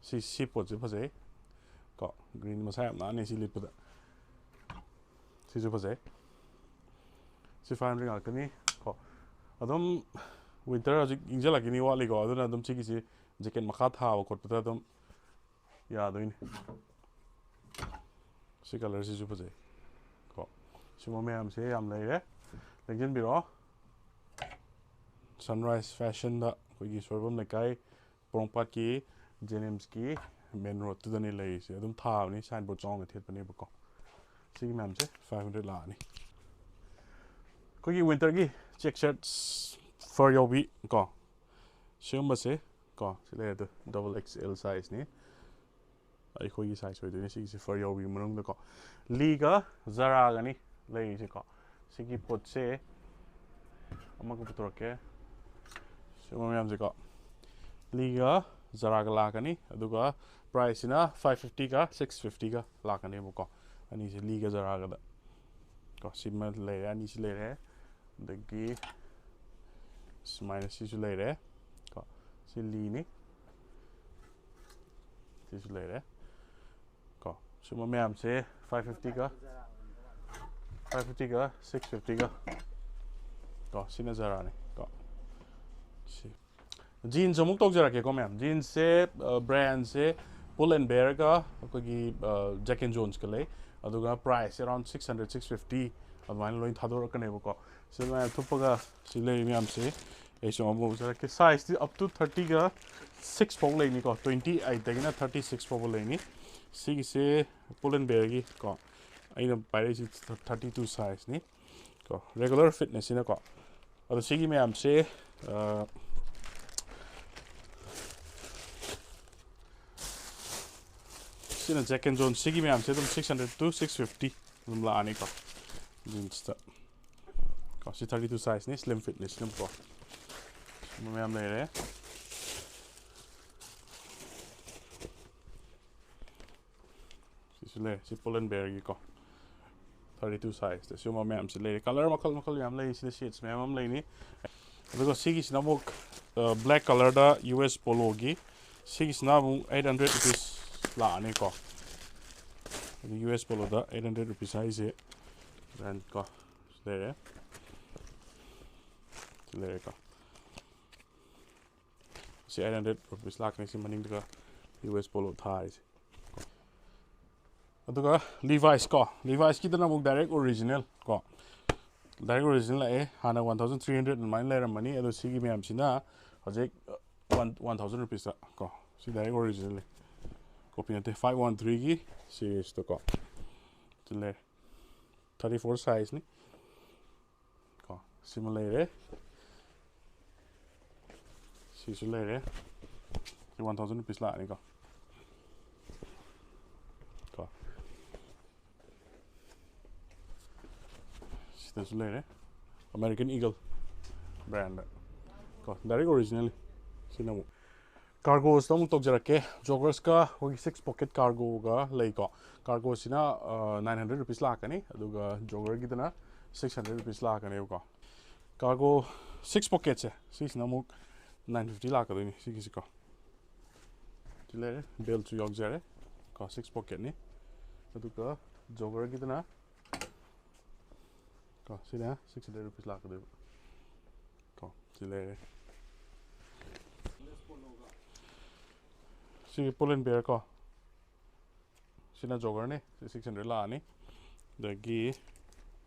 ꯁꯤ, ꯁꯤ ꯄꯣꯠꯁꯦ ꯐꯖꯩ꯫ ꯀꯣ, ꯒ꯭ꯔꯤꯟ ꯃꯁꯥ ꯌꯥꯝ ꯅꯥꯟꯅꯦ ꯁꯤ ꯂꯤꯠꯄꯗ꯫ ꯁꯤꯁꯨ ꯐꯖꯩ꯫ ꯁꯤ ꯐꯥꯏꯚ ꯍꯟꯗ꯭ꯔꯦꯠ ꯉꯥꯛꯇꯅꯤ ꯀꯣ꯫ ꯑꯗꯨꯝ ꯋꯤꯟꯇꯔ ꯍꯧꯖꯤꯛ ꯏꯪꯁꯤꯜꯂꯛꯈꯤꯅꯤ ꯋꯥꯠꯂꯤꯀꯣ, ꯑꯗꯨꯅ ꯑꯗꯨꯝ ꯁꯤꯒꯤꯁꯤ ꯖꯦꯀꯦꯠ ꯃꯈꯥ ꯊꯥꯕ ꯈꯣꯠꯄꯗ ꯑꯗꯨꯝ ꯌꯥꯗꯣꯏꯅꯤ꯫ ꯁꯤ ꯀꯂꯔꯁꯤꯁꯨ ꯐꯖꯩ ꯀꯣ꯫ ꯁꯤꯒꯨꯝꯕ ꯃꯌꯥꯝꯁꯦ ꯌꯥꯝ ꯂꯩꯔꯦ, ꯂꯦꯡꯁꯤꯟꯕꯤꯔꯛꯑꯣ꯫ ꯁꯟꯔꯥꯏꯁ ꯐꯦꯁꯟꯗ ꯑꯩꯈꯣꯏꯒꯤ ꯁꯣꯏꯕꯝ ꯂꯩꯀꯥꯏ, ꯄꯣꯔꯣꯝꯄꯥꯠꯀꯤ ꯖꯦꯅꯤꯝꯁꯀꯤ ꯃꯦꯟ ꯔꯣꯗꯇꯨꯗꯅꯤ ꯂꯩꯔꯤꯁꯦ꯫ ꯑꯗꯨꯝ ꯊꯥꯕꯅꯤ, ꯁꯥꯏꯟ ꯕꯣꯔꯗ ꯆꯥꯎꯅ ꯊꯦꯠꯄꯅꯦꯕꯀꯣ꯫ ꯁꯤꯒꯤ ꯃꯌꯥꯝꯁꯦ ꯐꯥꯏꯚ ꯍꯟꯗ꯭ꯔꯦꯠ ꯂꯥꯛꯑꯅꯤ꯫ ꯑꯩꯈꯣꯏꯒꯤ ꯋꯤꯟꯇꯔꯒꯤ ꯆꯦꯛ ꯁꯔꯠꯁ ꯐꯔ ꯌꯥꯎꯕꯤ ꯀꯣ, ꯁꯤꯒꯨꯝꯕꯁꯦ ꯀꯣ, ꯁꯤ ꯂꯩꯔꯦ ꯑꯗꯨ, ꯗꯕꯜ ꯑꯦꯛꯁ ꯑꯦꯜ ꯁꯥꯏꯖꯅꯤ꯫ ꯑꯩꯈꯣꯏꯒꯤ ꯁꯥꯏꯖ ꯑꯣꯏꯗꯣꯏꯅꯦ ꯁꯤꯒꯤꯁꯦ, ꯐꯔ ꯌꯥꯎꯕꯤ ꯃꯅꯨꯡꯗꯀꯣ꯫ ꯂꯤꯒ ꯖꯔꯥꯒꯅꯤ ꯂꯩꯔꯤꯁꯦꯀꯣ꯫ ꯁꯤꯒꯤ ꯄꯣꯠꯁꯦ ꯑꯃꯒ ꯄꯨꯊꯣꯔꯛꯀꯦ꯫ ꯁꯤꯒꯨꯝꯕ ꯃꯌꯥꯝꯁꯦꯀꯣ, ꯂꯤꯒ ꯖꯔꯥꯒ ꯂꯥꯛꯀꯅꯤ, ꯑꯗꯨꯒ ꯄ꯭ꯔꯥꯏꯁꯁꯤꯅ ꯐꯥꯏꯚ ꯐꯤꯐꯇꯤꯒ ꯁꯤꯛꯁ ꯐꯤꯐꯇꯤꯒ ꯂꯥꯛꯀꯅꯦꯕꯀꯣ꯫ ꯑꯅꯤꯁꯦ ꯂꯤꯒ ꯖꯔꯥꯒꯗ ꯀꯣ꯫ ꯁꯤꯃ ꯂꯩꯔꯦ, ꯑꯅꯤꯁꯤ ꯂꯩꯔꯦ꯫ ꯑꯗꯒꯤ ꯁꯨꯃꯥꯏꯅ ꯁꯤꯁꯨ ꯂꯩꯔꯦ ꯀꯣ꯫ ꯁꯤ ꯂꯤꯅꯤ꯫ ꯁꯤꯁꯨ ꯂꯩꯔꯦ ꯀꯣ꯫ ꯁꯨꯝꯕ ꯃꯌꯥꯝꯁꯦ ꯐꯥꯏꯚ ꯐꯤꯐꯇꯤꯒ, ꯐꯥꯏꯚ ꯐꯤꯐꯇꯤꯒ ꯁꯤꯛꯁ ꯐꯤꯐꯇꯤꯒ ꯀꯣ꯫ ꯁꯤꯅ ꯖꯔꯥꯅꯤ ꯀꯣ꯫ ꯁꯤ ꯖꯤꯟꯁ ꯑꯃꯨꯛ ꯇꯧꯖꯔꯛꯀꯦꯀꯣ ꯃꯌꯥꯝ꯫ ꯖꯤꯟꯁꯁꯦ, ꯕ꯭ꯔꯥꯟꯁꯦ ꯄꯨꯜ ꯑꯦꯟ ꯕꯦꯌꯔꯒ ꯑꯩꯈꯣꯏꯒꯤ ꯖꯦꯛ ꯑꯦꯟ ꯖꯣꯟꯁꯀ ꯂꯩ꯫ ꯑꯗꯨꯒ ꯄ꯭ꯔꯥꯏꯁꯁꯦ around six hundred, six fifty ꯑꯗꯨꯃꯥꯏꯅ ꯂꯣꯏ ꯊꯥꯗꯣꯔꯛꯀꯅꯦꯕꯀꯣ꯫ ꯁꯤ ꯃꯌꯥꯝ ꯊꯨꯞꯄꯒ ꯁꯤ ꯂꯩꯔꯤ ꯃꯌꯥꯝꯁꯦ ꯑꯩꯁꯨ ꯑꯃꯨꯛ ꯎꯖꯔꯛꯀꯦ꯫ ꯁꯥꯏꯖꯇꯤ ꯑꯞ ꯇꯨ ꯊꯥꯔꯇꯤꯒ ꯁꯤꯛꯁ ꯐꯥꯎ ꯂꯩꯅꯤꯀꯣ, ꯇ꯭ꯋꯦꯟꯇꯤ ꯑꯩꯠꯇꯒꯤꯅ ꯊꯥꯔꯇꯤ ꯁꯤꯛꯁ ꯐꯥꯎꯕ ꯂꯩꯅꯤ꯫ ꯁꯤꯒꯤꯁꯦ ꯄꯨꯜ ꯑꯦꯟ ꯕꯦꯌꯔꯒꯤ ꯀꯣ, ꯑꯩꯅ ꯄꯥꯏꯔꯛꯏꯁꯤ ꯊꯥꯔꯇꯤ ꯇꯨ ꯁꯥꯏꯖꯅꯤ ꯀꯣ, ꯔꯦꯒꯨꯂꯔ ꯐꯤꯠꯅꯦꯁꯁꯤꯅꯀꯣ꯫ ꯑꯗꯣ ꯁꯤꯒꯤ ꯃꯌꯥꯝꯁꯦ, ꯑ, ꯁꯤꯅ ꯖꯦꯛ ꯑꯦꯟ ꯖꯣꯟꯁ꯫ ꯁꯤꯒꯤ ꯃꯌꯥꯝꯁꯦ ꯑꯗꯨꯝ six hundred two six fifty ꯑꯗꯨꯝ ꯂꯥꯛꯑꯅꯤꯀꯣ꯫ ꯖꯤꯟꯁꯇ ꯀꯣ, ꯁꯤ ꯊꯥꯔꯇꯤ ꯇꯨ ꯁꯥꯏꯖꯅꯤ, ꯁ꯭ꯂꯤꯝ ꯐꯤꯠꯅꯦꯁꯅꯤꯅꯀꯣ꯫ ꯁꯤꯒꯨꯝꯕ ꯃꯌꯥꯝ ꯂꯩꯔꯦ꯫ ꯁꯤꯁꯨ ꯂꯩꯔꯦ, ꯁꯤ ꯄꯨꯜ ꯑꯦꯟ ꯕꯦꯌꯔꯒꯤꯀꯣ, ꯊꯥꯔꯇꯤ ꯇꯨ ꯁꯥꯏꯖꯇ ꯁꯤꯒꯨꯝꯕ ꯃꯌꯥꯝꯁꯤ ꯂꯩꯔꯦ꯫ ꯀꯂꯔ ꯃꯈꯜ ꯃꯈꯜ ꯃꯌꯥꯝ ꯂꯩ, ꯁꯤꯗ ꯁꯦꯠꯁ ꯃꯌꯥꯝ ꯑꯃ ꯂꯩꯅꯤ꯫ ꯑꯗꯨꯒ ꯁꯤꯒꯤꯁꯤꯅ ꯑꯃꯨꯛ, ꯑ, ꯕ꯭ꯂꯦꯛ ꯀꯂꯔꯗ ꯌꯨ ꯑꯦꯁ ꯄꯣꯂꯣꯒꯤ, ꯁꯤꯒꯤꯁꯤꯅ ꯑꯃꯨꯛ ꯑꯩꯠ ꯍꯟꯗ꯭ꯔꯦꯠ ꯔꯨꯄꯤꯁ ꯂꯥꯛꯑꯅꯤꯀꯣ꯫ ꯑꯗꯨ ꯌꯨ ꯑꯦꯁ ꯄꯣꯂꯣꯗ ꯑꯩꯠ ꯍꯟꯗ꯭ꯔꯦꯠ ꯔꯨꯄꯤꯁ ꯍꯥꯏꯁꯦ, ꯕ꯭ꯔꯥꯟ ꯀꯣ, ꯁꯤ ꯂꯩꯔꯦ, ꯁꯤ ꯂꯩꯔꯦꯀꯣ꯫ ꯁꯤ ꯑꯩꯠ ꯍꯟꯗ꯭ꯔꯦꯠ ꯔꯨꯄꯤꯁ ꯂꯥꯛꯀꯅꯤ, ꯁꯤ ꯃꯅꯤꯡꯗꯒ ꯌꯨ ꯑꯦꯁ ꯄꯣꯂꯣ ꯊꯥꯔꯤꯁꯦ꯫ ꯑꯗꯨꯒ ꯂꯤꯚꯥꯏꯁ ꯀꯣ, ꯂꯤꯚꯥꯏꯁꯀꯤꯗꯅ ꯑꯃꯨꯛ ꯗꯥꯏꯔꯦꯛ ꯑꯣꯔꯤꯖꯤꯅꯦꯜ ꯀꯣ, ꯗꯥꯏꯔꯦꯛ ꯑꯣꯔꯤꯖꯤꯅꯦꯜ ꯂꯥꯛꯑꯦ꯫ ꯍꯥꯟꯅ ꯋꯥꯟ ꯊꯥꯎꯖꯟ ꯊ꯭ꯔꯤ ꯍꯟꯗ꯭ꯔꯦꯠ ꯑꯗꯨꯃꯥꯏꯅ ꯂꯩꯔꯝꯕꯅꯤ, ꯑꯗꯣ ꯁꯤꯒꯤ ꯃꯌꯥꯝꯁꯤꯅ ꯍꯧꯖꯤꯛ ꯋꯥꯟ, ꯋꯥꯟ ꯊꯥꯎꯖꯟ ꯔꯨꯄꯤꯁꯇ ꯀꯣ꯫ ꯁꯤ ꯗꯥꯏꯔꯦꯛ ꯑꯣꯔꯤꯖꯤꯅꯦꯜꯅꯤ, ꯀꯣꯄꯤ ꯅꯠꯇꯦ꯫ ꯐꯥꯏꯚ ꯋꯥꯟ ꯊ꯭ꯔꯤꯒꯤ ꯁꯤꯔꯤꯁꯇꯣ ꯀꯣ, ꯁꯤ ꯂꯩꯔꯦ, ꯊꯥꯔꯇꯤ ꯐꯣꯔ ꯁꯥꯏꯖꯅꯤ ꯀꯣ꯫ ꯁꯤꯃ ꯂꯩꯔꯦ, ꯁꯤꯁꯨ ꯂꯩꯔꯦ꯫ ꯁꯤ ꯋꯥꯟ ꯊꯥꯎꯖꯟ ꯔꯨꯄꯤꯁ ꯂꯥꯛꯑꯅꯤꯀꯣ꯫ ꯀꯣ, ꯁꯤꯗꯁꯨ ꯂꯩꯔꯦ, ꯑꯃꯦꯔꯤꯀꯟ ꯏꯒꯜ ꯕ꯭ꯔꯥꯟꯗ ꯀꯣ, ꯗꯥꯏꯔꯦꯛ ꯑꯣꯔꯤꯖꯤꯅꯦꯜꯅꯤ꯫ ꯁꯤꯅ ꯑꯃꯨꯛ ꯀꯥꯔꯒꯣꯁꯇ ꯑꯃꯨꯛ ꯇꯧꯖꯔꯛꯀꯦ꯫ ꯖꯣꯒꯔꯁꯀ ꯑꯩꯈꯣꯏꯒꯤ ꯁꯤꯛꯁ ꯄꯣꯀꯦꯠ ꯀꯥꯔꯒꯣꯒ ꯂꯩꯀꯣ꯫ ꯀꯥꯔꯒꯣꯁꯤꯅ ꯅꯥꯏꯟ ꯍꯟꯗ꯭ꯔꯦꯠ ꯔꯨꯄꯤꯁ ꯂꯥꯛꯀꯅꯤ, ꯑꯗꯨꯒ ꯖꯣꯒꯔꯒꯤꯗꯅ ꯁꯤꯛꯁ ꯍꯟꯗ꯭ꯔꯦꯠ ꯔꯨꯄꯤꯁ ꯂꯥꯛꯀꯅꯦꯕꯀꯣ꯫ ꯀꯥꯔꯒꯣ ꯁꯤꯛꯁ ꯄꯣꯀꯦꯠꯁꯦ, ꯁꯤꯁꯤꯅ ꯑꯃꯨꯛ ꯅꯥꯏꯟ ꯐꯤꯐꯇꯤ ꯂꯥꯛꯀꯗꯣꯏꯅꯤ ꯁꯤꯒꯤꯁꯤꯀꯣ꯫ ꯁꯤ ꯂꯩꯔꯦ, ꯕꯦꯜꯁꯨ ꯌꯥꯎꯖꯔꯦ ꯀꯣ, ꯁꯤꯛꯁ ꯄꯣꯀꯦꯠꯅꯤ꯫ ꯑꯗꯨꯒ ꯖꯣꯒꯔꯒꯤꯗꯅ ꯀꯣ, ꯁꯤꯅ ꯁꯤꯛꯁ ꯍꯟꯗ꯭ꯔꯦꯠ ꯔꯨꯄꯤꯁ ꯂꯥꯛꯀꯗꯣꯏꯕ ꯀꯣ꯫ ꯁꯤ ꯂꯩꯔꯦ, ꯁꯤꯒꯤ ꯄꯨꯜ ꯑꯦꯟ ꯕꯤꯌꯔ ꯀꯣ, ꯁꯤꯅ ꯖꯣꯒꯔꯅꯤ, ꯁꯤ ꯁꯤꯛꯁ ꯍꯟꯗ꯭ꯔꯦꯠ ꯂꯥꯛꯑꯅꯤ꯫ ꯑꯗꯒꯤ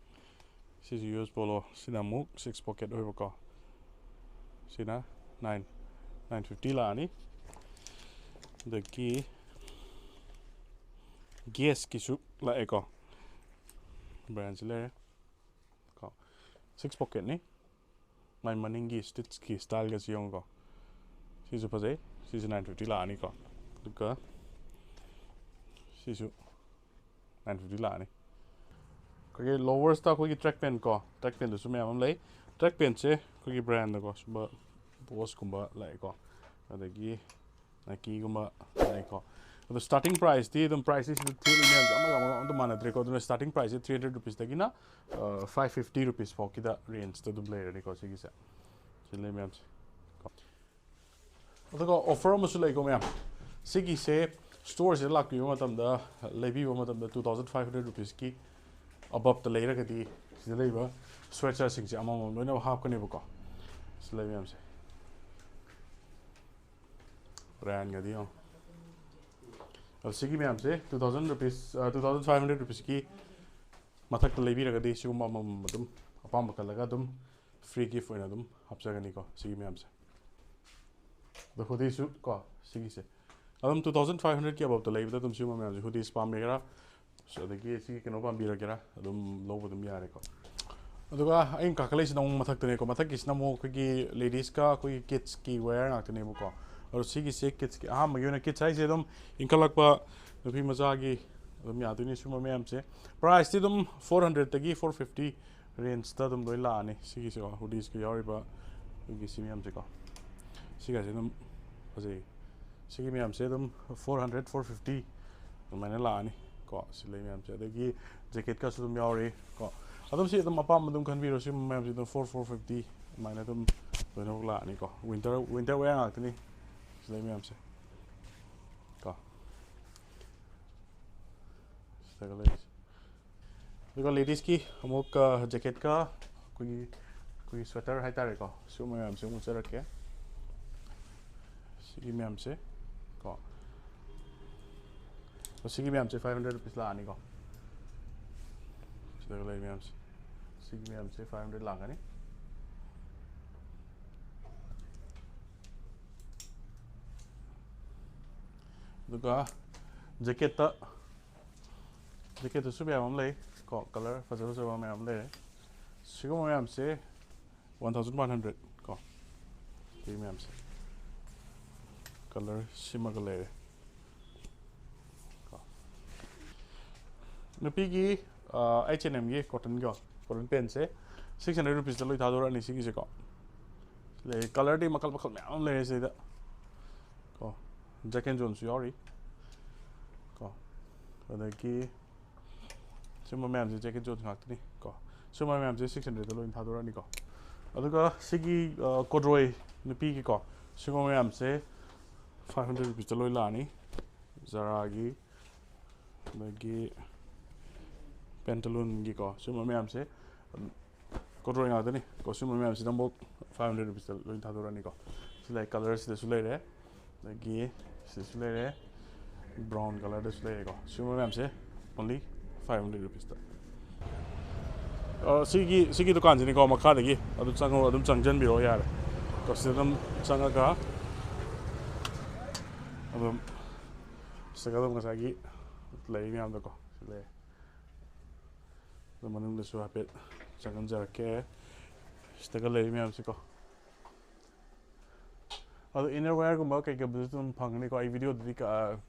ꯁꯤꯁꯤ ꯌꯨ ꯑꯦꯁ ꯄꯣꯂꯣ, ꯁꯤꯅ ꯑꯃꯨꯛ ꯁꯤꯛꯁ ꯄꯣꯀꯦꯠ ꯑꯣꯏꯕꯀꯣ, ꯁꯤꯅ ꯅꯥꯏꯟ, ꯅꯥꯏꯟ ꯐꯤꯐꯇꯤ ꯂꯥꯛꯑꯅꯤ꯫ ꯑꯗꯒꯤ ꯒꯦꯁꯀꯤꯁꯨ ꯂꯥꯛꯑꯦꯀꯣ, ꯕ꯭ꯔꯥꯟꯁꯤ ꯂꯩꯔꯦ ꯀꯣ, ꯁꯤꯛꯁ ꯄꯣꯀꯦꯠꯅꯤ꯫ ꯃꯥꯏ ꯃꯅꯤꯡꯒꯤ ꯁ꯭ꯇꯤꯆꯀꯤ ꯁ꯭ꯇꯥꯏꯜꯒꯁꯤ ꯌꯦꯡꯉꯨꯀꯣ꯫ ꯁꯤꯁꯨ ꯐꯖꯩ꯫ ꯁꯤꯁꯨ ꯅꯥꯏꯟ ꯐꯤꯐꯇꯤ ꯂꯥꯛꯑꯅꯤꯀꯣ꯫ ꯑꯗꯨꯒ ꯁꯤꯁꯨ ꯅꯥꯏꯟ ꯐꯤꯐꯇꯤ ꯂꯥꯛꯑꯅꯤ꯫ ꯑꯩꯈꯣꯏꯒꯤ ꯂꯣꯋꯔꯁꯇ ꯑꯩꯈꯣꯏꯒꯤ ꯇ꯭ꯔꯦꯛ ꯄꯦꯟ ꯀꯣ, ꯇ꯭ꯔꯦꯛ ꯄꯦꯟꯗꯁꯨ ꯃꯌꯥꯝ ꯑꯃ ꯂꯩ꯫ ꯇ꯭ꯔꯦꯛ ꯄꯦꯟꯁꯦ ꯑꯩꯈꯣꯏꯒꯤ ꯕ꯭ꯔꯥꯟꯗꯀꯣ, ꯁꯨꯝꯕ ꯕꯣꯁꯀꯨꯝꯕ ꯂꯥꯛꯑꯦꯀꯣ, ꯑꯗꯒꯤ ꯅꯥꯏꯀꯤꯒꯨꯝꯕ ꯂꯩꯀꯣ꯫ ꯑꯗꯣ ꯁ꯭ꯇꯥꯔꯇꯤꯡ ꯄ꯭ꯔꯥꯏꯁꯇꯤ ꯑꯗꯨꯝ, ꯄ꯭ꯔꯥꯏꯁꯇꯤ ꯁꯤꯗ ꯊꯦꯠꯂꯤ ꯃꯌꯥꯝꯁꯦ ꯑꯃꯒ ꯑꯃꯒ ꯑꯝꯇ ꯃꯥꯟꯅꯗ꯭ꯔꯦꯀꯣ꯫ ꯑꯗꯨꯅ ꯁ꯭ꯇꯥꯔꯇꯤꯡ ꯄ꯭ꯔꯥꯏꯁꯁꯦ ꯊ꯭ꯔꯤ ꯍꯟꯗ꯭ꯔꯦꯠ ꯔꯨꯄꯤꯁꯇꯒꯤꯅ ꯐꯥꯏꯚ ꯐꯤꯐꯇꯤ ꯔꯨꯄꯤꯁ ꯐꯥꯎꯀꯤꯗ ꯔꯦꯟꯖꯇ ꯑꯗꯨꯝ ꯂꯩꯔꯅꯤꯀꯣ ꯁꯤꯒꯤꯁꯦ꯫ ꯁꯤ ꯂꯩ ꯃꯌꯥꯝꯁꯦ ꯀꯣ꯫ ꯑꯗꯨꯒ ꯑꯣꯐꯔ ꯑꯃꯁꯨ ꯂꯩꯀꯣ ꯃꯌꯥꯝ, ꯁꯤꯒꯤꯁꯦ ꯁ꯭ꯇꯣꯔꯁꯤꯗ ꯂꯥꯛꯄꯤꯕ ꯃꯇꯝꯗ, ꯂꯩꯕꯤꯕ ꯃꯇꯝꯗ two thousand five hundred rupeesꯀꯤ ꯑꯕꯞꯇ ꯂꯩꯔꯒꯗꯤ ꯁꯤꯗ ꯂꯩꯕ ꯁ꯭ꯋꯦꯠꯁꯔꯠꯁꯤꯡꯁꯦ ꯑꯃꯃꯝ ꯂꯣꯏꯅꯃꯛ ꯍꯥꯞꯀꯅꯦꯕꯀꯣ꯫ ꯁꯤ ꯂꯩ ꯃꯌꯥꯝꯁꯦ, ꯕ꯭ꯔꯥꯟꯒꯗꯤ ꯌꯦꯡꯉꯣ꯫ ꯑꯗꯣ ꯁꯤꯒꯤ ꯃꯌꯥꯝꯁꯦ two thousand rupees, two thousand five hundred rupeesꯀꯤ ꯃꯊꯛꯇ ꯂꯩꯕꯤꯔꯒꯗꯤ ꯁꯤꯒꯨꯝꯕ ꯑꯃꯃꯝ ꯑꯗꯨꯝ ꯑꯄꯥꯝꯕ ꯈꯜꯂꯒ ꯑꯗꯨꯝ free gift ꯑꯣꯏꯅ ꯑꯗꯨꯝ ꯍꯥꯞꯆꯒꯅꯤꯀꯣ ꯁꯤꯒꯤ ꯃꯌꯥꯝꯁꯦ꯫ ꯑꯗꯣ ꯍꯨꯗꯤꯁꯨ ꯀꯣ ꯁꯤꯒꯤꯁꯦ ꯑꯗꯨꯝ two thousand five hundredꯀꯤ ꯑꯕꯞꯇ ꯂꯩꯕꯗ ꯑꯗꯨꯝ ꯁꯤꯒꯨꯝꯕ ꯃꯌꯥꯝꯁꯦ, ꯍꯨꯗꯤꯁ ꯄꯥꯝꯕꯤꯒꯦꯔꯥ, ꯑꯗꯒꯤ ꯁꯤꯒꯤ ꯀꯩꯅꯣ ꯄꯥꯝꯕꯤꯔꯒꯦꯔꯥ, ꯑꯗꯨꯝ ꯂꯧꯕ ꯑꯗꯨꯝ ꯌꯥꯔꯦꯀꯣ꯫ ꯑꯗꯨꯒ ꯑꯩꯅ ꯀꯥꯈꯠꯂꯛꯏꯁꯤꯅ ꯑꯃꯨꯛ ꯃꯊꯛꯇꯅꯦꯀꯣ꯫ ꯃꯊꯛꯀꯤꯁꯤꯅ ꯑꯃꯨꯛ ꯑꯩꯈꯣꯏꯒꯤ ꯂꯦꯗꯤꯁꯀ ꯑꯩꯈꯣꯏꯒꯤ ꯀꯤꯠꯁꯀꯤ ꯋꯦꯌꯔ ꯉꯥꯛꯇꯅꯦꯕꯀꯣ꯫ ꯑꯗꯣ ꯁꯤꯒꯤꯁꯦ ꯀꯤꯠꯁꯀꯤ ꯑꯍꯥꯟꯕꯒꯤ ꯑꯣꯏꯅ, ꯀꯤꯠꯁ ꯍꯥꯏꯁꯦ ꯑꯗꯨꯝ ꯏꯟꯈꯠꯂꯛꯄ ꯅꯨꯄꯤ ꯃꯆꯥꯒꯤ ꯑꯗꯨꯝ ꯌꯥꯗꯣꯏꯅꯤ ꯁꯤꯒꯨꯝꯕ ꯃꯌꯥꯝꯁꯦ꯫ ꯄ꯭ꯔꯥꯏꯁꯇꯤ ꯑꯗꯨꯝ four hundredꯇꯒꯤ four fifty rangeꯇ ꯑꯗꯨꯝ ꯂꯣꯏ ꯂꯥꯛꯑꯅꯤ꯫ ꯁꯤꯒꯤꯁꯦꯀꯣ, ꯍꯨꯗꯤꯁꯀ ꯌꯥꯎꯔꯤꯕ ꯑꯩꯈꯣꯏꯒꯤ ꯁꯤ ꯃꯌꯥꯝꯁꯦꯀꯣ, ꯁꯤꯒꯁꯦ ꯑꯗꯨꯝ ꯐꯖꯩ꯫ ꯁꯤꯒꯤ ꯃꯌꯥꯝꯁꯦ ꯑꯗꯨꯝ four hundred, four fifty ꯑꯗꯨꯃꯥꯏꯅ ꯂꯥꯛꯑꯅꯤ ꯀꯣ꯫ ꯁꯤ ꯂꯩ ꯃꯌꯥꯝꯁꯦ, ꯑꯗꯒꯤ ꯖꯦꯀꯦꯠꯀꯁꯨ ꯑꯗꯨꯝ ꯌꯥꯎꯔꯤ ꯀꯣ꯫ ꯑꯗꯨꯝ ꯁꯤ ꯑꯗꯨꯝ ꯑꯄꯥꯝꯕ ꯑꯗꯨꯝ ꯈꯟꯕꯤꯔꯣ꯫ ꯁꯤ ꯃꯌꯥꯝꯁꯦ ꯑꯗꯨꯝ four, four fifty ꯑꯗꯨꯃꯥꯏꯅ ꯑꯗꯨꯝ ꯂꯣꯏꯅꯃꯛ ꯂꯥꯛꯑꯅꯤꯀꯣ꯫ ꯋꯤꯟꯇꯔ, ꯋꯤꯟꯇꯔ ꯋꯦꯌꯔ ꯉꯥꯛꯇꯅꯤ ꯁꯤ ꯂꯩ ꯃꯌꯥꯝꯁꯦ ꯀꯣ꯫ ꯁꯤꯗꯒ ꯂꯩꯔꯤꯁꯦ꯫ ꯑꯗꯨꯒ ꯂꯦꯗꯤꯁꯀꯤ ꯑꯃꯨꯛ, ꯑ, ꯖꯦꯀꯦꯠꯀ ꯑꯩꯈꯣꯏꯒꯤ, ꯑꯩꯈꯣꯏꯒꯤ ꯁ꯭ꯋꯦꯇꯔ ꯍꯥꯏꯇꯥꯔꯦꯀꯣ, ꯁꯤꯒꯨꯝꯕ ꯃꯌꯥꯝꯁꯦ ꯑꯃꯨꯛ ꯎꯠꯆꯔꯛꯀꯦ꯫ ꯁꯤꯒꯤ ꯃꯌꯥꯝꯁꯦ ꯀꯣ, ꯑꯗꯣ ꯁꯤꯒꯤ ꯃꯌꯥꯝꯁꯦ five hundred rupees ꯂꯥꯛꯑꯅꯤꯀꯣ꯫ ꯁꯤꯗꯒ ꯂꯩ ꯃꯌꯥꯝꯁꯦ, ꯁꯤꯒꯤ ꯃꯌꯥꯝꯁꯦ five hundred ꯂꯥꯛꯀꯅꯤ꯫ ꯑꯗꯨꯒ ꯖꯦꯀꯦꯠꯇ, ꯖꯦꯀꯦꯠꯇꯁꯨ ꯃꯌꯥꯝ ꯑꯃ ꯂꯩ ꯀꯣ, ꯀꯂꯔ ꯐꯖ ꯐꯖꯕ ꯃꯌꯥꯝ ꯑꯃ ꯂꯩꯔꯦ꯫ ꯁꯤꯒꯨꯝꯕ ꯃꯌꯥꯝꯁꯦ one thousand one hundred ꯀꯣ꯫ ꯁꯤ ꯃꯌꯥꯝꯁꯦ, ꯀꯂꯔ ꯁꯤꯃꯒ ꯂꯩꯔꯦ ꯀꯣ꯫ ꯅꯨꯄꯤꯒꯤ, ꯑ, H and Mꯒꯤ cottonꯒꯤ, cotton pantꯁꯦ six hundred rupeesꯇ ꯂꯣꯏ ꯊꯥꯗꯣꯔꯛꯑꯅꯤ ꯁꯤꯒꯤꯁꯦꯀꯣ꯫ ꯂꯩ, ꯀꯂꯔꯗꯤ ꯃꯈꯜ ꯃꯈꯜ ꯃꯌꯥꯝ ꯑꯃ ꯂꯩꯔꯦ ꯁꯤꯗ ꯀꯣ꯫ Jack and Jonesꯁꯨ ꯌꯥꯎꯔꯤ ꯀꯣ꯫ ꯑꯗꯒꯤ ꯁꯤꯒꯨꯝꯕ ꯃꯌꯥꯝꯁꯦ Jack and Jones ꯉꯥꯛꯇꯅꯤ ꯀꯣ꯫ ꯁꯤꯒꯨꯝꯕ ꯃꯌꯥꯝꯁꯦ six hundredꯇ ꯂꯣꯏꯅ ꯊꯥꯗꯣꯔꯛꯑꯅꯤꯀꯣ꯫ ꯑꯗꯨꯒ ꯁꯤꯒꯤ, ꯑ, corduroy ꯅꯨꯄꯤꯒꯤꯀꯣ, ꯁꯤꯒꯨꯝꯕ ꯃꯌꯥꯝꯁꯦ five hundred rupeesꯇ ꯂꯣꯏ ꯂꯥꯛꯑꯅꯤ꯫ ꯖꯔꯥꯒꯤ, ꯑꯗꯒꯤ ꯄꯦꯟꯇꯂꯨꯟꯒꯤꯀꯣ, ꯁꯤꯒꯨꯝꯕ ꯃꯌꯥꯝꯁꯦ ꯀꯣꯗ꯭ꯔꯣꯏ ꯉꯥꯛꯇꯅꯤ ꯀꯣ꯫ ꯁꯤꯒꯨꯝꯕ ꯃꯌꯥꯝꯁꯤꯗ ꯑꯃꯨꯛ ꯐꯥꯏꯚ ꯍꯟꯗ꯭ꯔꯦꯠ ꯔꯨꯄꯤꯁꯇ ꯂꯣꯏ ꯊꯥꯗꯣꯔꯛꯑꯅꯤꯀꯣ꯫ ꯁꯤ ꯂꯩ, ꯀꯂꯔꯁꯤꯗꯁꯨ ꯂꯩꯔꯦ, ꯑꯗꯒꯤ ꯁꯤꯗꯁꯨ ꯂꯩꯔꯦ, ꯕ꯭ꯔꯥꯎꯟ ꯀꯂꯔꯗꯁꯨ ꯂꯩꯔꯦꯀꯣ꯫ ꯁꯤꯒꯨꯝꯕ ꯃꯌꯥꯝꯁꯦ ꯑꯣꯟꯂꯤ ꯐꯥꯏꯚ ꯍꯟꯗ꯭ꯔꯦꯠ ꯔꯨꯄꯤꯁꯇ꯫ ꯁꯤꯒꯤ ꯁꯤꯒꯤ ꯗꯨꯀꯥꯟꯁꯤꯅꯤꯀꯣ, ꯃꯈꯥꯗꯒꯤ ꯑꯗꯨꯝ ꯆꯪꯉꯣ, ꯑꯗꯨꯝ ꯆꯪꯁꯤꯟꯕꯤꯔꯛꯑꯣ ꯌꯥꯔꯦ ꯀꯣ꯫ ꯁꯤꯗ ꯑꯗꯨꯝ ꯆꯪꯉꯒ ꯑꯗꯨꯝ ꯁꯤꯗꯒ ꯑꯗꯨꯝ ꯉꯁꯥꯏꯒꯤ ꯂꯩ ꯃꯌꯥꯝꯗꯣꯀꯣ, ꯁꯤ ꯂꯩ꯫ ꯑꯗꯨ ꯃꯅꯨꯡꯗꯁꯨ ꯍꯥꯏꯐꯦꯠ ꯆꯪꯍꯟꯖꯔꯛꯀꯦ꯫ ꯁꯤꯗꯒ ꯂꯩꯔꯤ ꯃꯌꯥꯝꯁꯤꯀꯣ꯫ ꯑꯗꯣ ꯏꯟꯅꯔ ꯋꯦꯌꯔꯒꯨꯝꯕ ꯀꯩꯀꯩꯕꯨꯗꯤ ꯑꯗꯨꯝ ꯐꯪꯒꯅꯤꯀꯣ꯫ ꯑꯩ ꯚꯤꯗꯤꯑꯣꯗꯗꯤ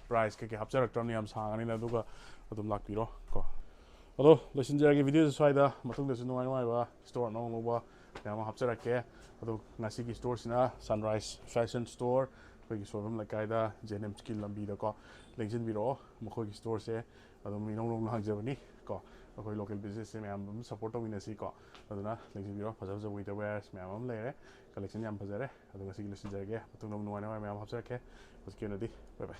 ꯄ꯭ꯔꯥꯏꯁ ꯀꯩꯀꯩ ꯍꯥꯞꯆꯔꯛꯇ꯭ꯔꯕꯅꯤ, ꯌꯥꯝ ꯁꯥꯡꯉꯅꯤꯅ꯫ ꯑꯗꯨꯒ ꯑꯗꯨꯝ ꯂꯥꯛꯄꯤꯔꯣ ꯀꯣ꯫ ꯑꯗꯣ ꯂꯣꯏꯁꯤꯟꯖꯔꯒꯦ ꯚꯤꯗꯤꯑꯣꯁꯦ ꯁ꯭ꯋꯥꯏꯗ꯫ ꯃꯇꯨꯡꯗꯁꯨ ꯅꯨꯡꯉꯥꯏ ꯅꯨꯡꯉꯥꯏꯕ ꯁ꯭ꯇꯣꯔ ꯑꯅꯧ ꯑꯅꯧꯕ ꯃꯌꯥꯝ ꯑꯃ ꯍꯥꯞꯆꯔꯛꯀꯦ꯫ ꯑꯗꯣ ꯉꯁꯤꯒꯤ ꯁ꯭ꯇꯣꯔꯁꯤꯅ ꯁꯟꯔꯥꯏꯁ ꯐꯦꯁꯟ ꯁ꯭ꯇꯣꯔ, ꯑꯩꯈꯣꯏꯒꯤ ꯁꯣꯏꯕꯝ ꯂꯩꯀꯥꯏꯗ, ꯖꯦ ꯑꯦꯟ ꯑꯦꯝ ꯁ꯭ꯀꯤꯜ ꯂꯝꯕꯤꯗꯀꯣ꯫ ꯂꯦꯡꯁꯤꯟꯕꯤꯔꯛꯑꯣ꯫ ꯃꯈꯣꯏꯒꯤ ꯁ꯭ꯇꯣꯔꯁꯦ ꯑꯗꯨꯝ ꯏꯅꯧ ꯅꯧꯅ ꯍꯥꯡꯖꯕꯅꯤ ꯀꯣ꯫ ꯑꯩꯈꯣꯏ ꯂꯣꯀꯦꯜ ꯕꯤꯖꯤꯅꯦꯁꯁꯦ ꯃꯌꯥꯝ ꯑꯗꯨꯝ ꯁꯞꯄꯣꯔꯠ ꯇꯧꯃꯤꯟꯅꯁꯤ ꯀꯣ꯫ ꯑꯗꯨꯅ ꯂꯦꯡꯁꯤꯟꯕꯤꯔꯣ꯫ ꯐꯖ ꯐꯖꯕ ꯋꯤꯟꯇꯔ ꯋꯦꯌꯔꯁ ꯃꯌꯥꯝ ꯑꯃ ꯂꯩꯔꯦ, ꯀꯂꯦꯛꯁꯟ ꯌꯥꯝ ꯐꯖꯔꯦ꯫ ꯑꯗꯣ ꯉꯁꯤꯒꯤ ꯂꯣꯏꯁꯤꯟꯖꯔꯒꯦ꯫ ꯃꯇꯨꯡꯗ ꯑꯃꯨꯛ ꯅꯨꯡꯉꯥꯏ ꯅꯨꯡꯉꯥꯏ ꯃꯌꯥꯝ ꯍꯥꯞꯆꯔꯛꯀꯦ꯫ ꯍꯧꯖꯤꯛꯀꯤ ꯑꯣꯏꯅꯗꯤ ꯕꯥꯏ ꯕꯥꯏ꯫